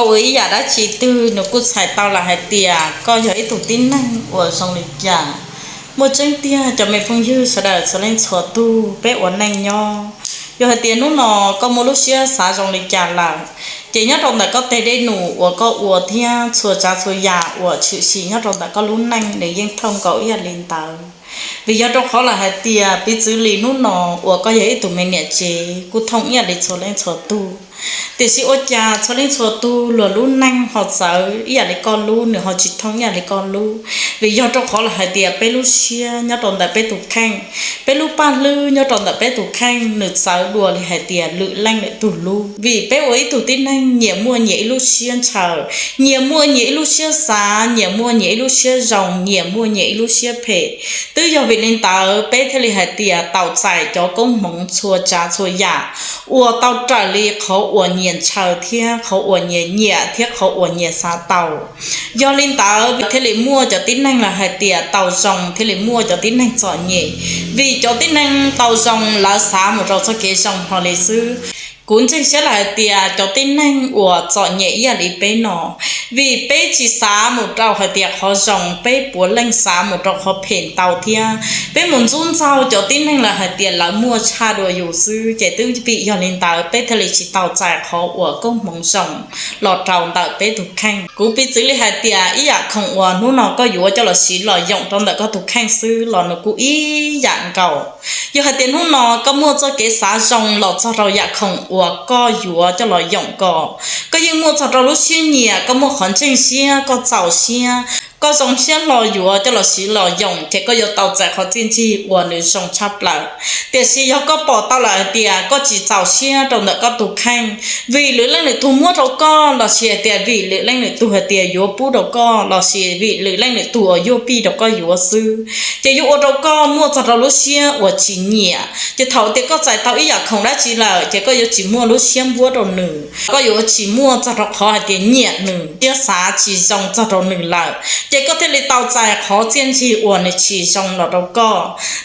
Ua ib yam dab tsi twg nws kuj txhais tau lawm hais tias koj yog ib tug tib neeg uas zoo li cas. Muaj tseeb tiag cov me phooj ywg sawv daws txhua leej txhua tug, peb ua neej nyob, yog hais tias hnub no koj muaj lub siab xav zoo li cas lawm, ces nyob rau ntawm koj tej dej num uas koj ua thiab txhua tsav txhua yam uas tshwm sim nyob rau ntawm koj lub neej nws yeej thooj nkaus ib yam li ntawd. Vim yog rau qhov lawm hais tias piv txwv li hnub no uas koj yog ib tug me niam tsev kuj thooj ib yam li txhua leej txhua tug. Tiam sis ua cas txhua leej txhua tug luag lub neej ho txawv ib yam li koj lub, nws ho tsis thooj ib yam li koj lub? Vim yog rau qhov lawm hais tias peb lub siab nyob rau ntawm peb tus kheej, peb lub paj hlwb nyob rau ntawm peb tus kheej nws txawv dua li hais tias lwm leej lwm tug lub. Vim peb ua ib tug tib neeg nyias muaj nyias ib lub siab ntshaw, nyias muaj nyias ib lub siab xav, nyias muaj nyias ib lub siab zoo, nyias muaj nyias ib lub siab phem. Twb yog vim li ntawd peb thiaj li hais tias tau txais cov koob hmoov txhua tsav txhua yam uas tau raws li qhov uas nyias ntshaw thiab qhov uas nyias nyiam thiab qhov uas nyias xav tau. Yog li ntawd thiaj li muaj cov tib neeg lawm hais tias tau zoo, thiaj li muaj cov tib neeg txom nyem. Vim cov tib neeg tau zoo lawv xav mus rau txoj kev zoo hlo li xwb. Kuv ntseeg siab lawm hais tias cov tib neeg uas txom nyem ib yam li peb no, vim peb tsis xav mus rau hais tias qhov zoo, peb puav leej xav mus rau qhov phem ntau thiab. Peb mus ntxub ntxaug cov tib neeg lawm hais tias lawv muaj tshaj dua yus xwb, ces twb vim yog li ntawd peb thiaj li tsis tau txais qhov uas koob hmoov zoo los rau ntawm peb tus kheej. Kuv piv txwv li hais tias ib yam khoom uas hnub no koj yuav coj los siv los yoom rau ntawm koj tus kheej xwb los nws kuj ib yam nkaus. Yog hais tias hnub no koj muaj txoj kev xav zoo los txog rau yam khoom uas koj yuav coj los yoom ko, koj yeej muaj txog rau lub siab nyiam, koj muaj qhov ntseeg siab, koj txaus siab, koj zoo siab hlo yuav coj los siv los yoom, ces koj yuav tau txais qhov txiaj ntsig uas nws zoo tshaj plaws. Tiam sis yog koj pom tau lawm hais tias koj tsis txaus siab rau ntawm koj tus kheej, vim lwm leej lwm tug muab rau koj los sis hais tias vim lwm leej lwm tug hais tias yuav pub rau koj los sis vim lwm leej lwm tug uas yuag pij rau koj yuav xwb, ces yuav ua rau koj muaj txog rau lub siab uas tsis nyiam. Ces thaum tias koj txais tau ib yam khoom dab tsi lawm, ces koj yuav tsis muaj lub siab npuab rau nws, koj yuav tsis muaj txog rau qhov hais tias nyiam nws, siab xav tsis zoo txog rau nws lawm, ces koj thiaj li tau txais qhov txiaj ntsig uas nws tsis zoo los rau koj.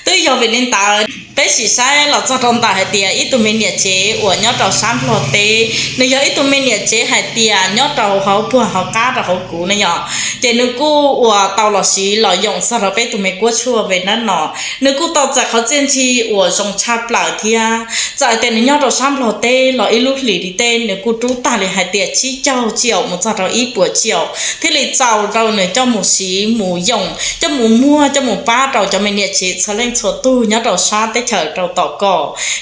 Twb yog vim li ntawd peb sim saib los txog rau ntawm hais tias ib tug me niam tsev uas nyob rau sab Nplog teb, nws yog ib tug me niam tsev hais tias nyob rau hauv puag hauv qab rau hauv kuv ne yom, ces nws kuj uas tau los siv los yoom txog rau peb tus me kuab tshuaj ve nab no, nws kuj tau txais qhov txiaj ntsig uas zoo tshaj plaws thiab. Txawm hais tias nws nyob rau sab Nplog teb los ib lub hlis li tej nws kuj rub tag li hais tias tsib caug tsiaum mus txog rau ib puas tsiaum thiaj li txaus rau nws coj mus siv mus yoom, coj mus muag, coj mus pab rau cov me niam tsev txhua leej txhua tug nyob rau sab teb chaws rau tom ko.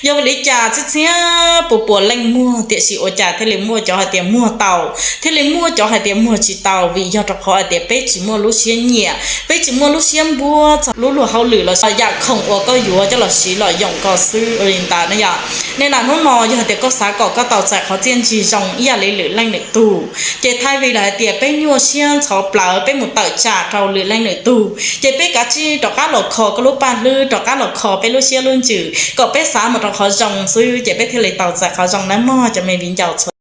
Yog vim li cas txhiab txhiab puas puas leej muag, tiam sis ua cas thiaj li muaj cov hais tias muag tau, thiaj li muaj cov hais tias muag tsis tau? Vim yog rau qhov hais tias peb tsis muaj lub siab nyiam, peb tsis muaj lub siab npuab txog lub luag hauj lwm los yam khoom uas koj yuav coj los siv los yoom ko xwb li ntawd na yom. Niaj hnub no yog hais tias koj xav kom koj tau txais qhov txiaj ntsig zoo ib yam li lwm leej lwm tug, ces thaij vim lawm hais tias peb nyuaj siab ntxhov plawv peb mus tawm tsam rau lwm leej lwm tug, ces peb kav tsij rov qab los kho koj lub paj hlwb, rov qab los kho peb lub siab lub ntsws kom peb xav mus rau qhov zoo xwb, ces peb thiaj li tau txais qhov zoo nawb mog cov me viv ncaus txhua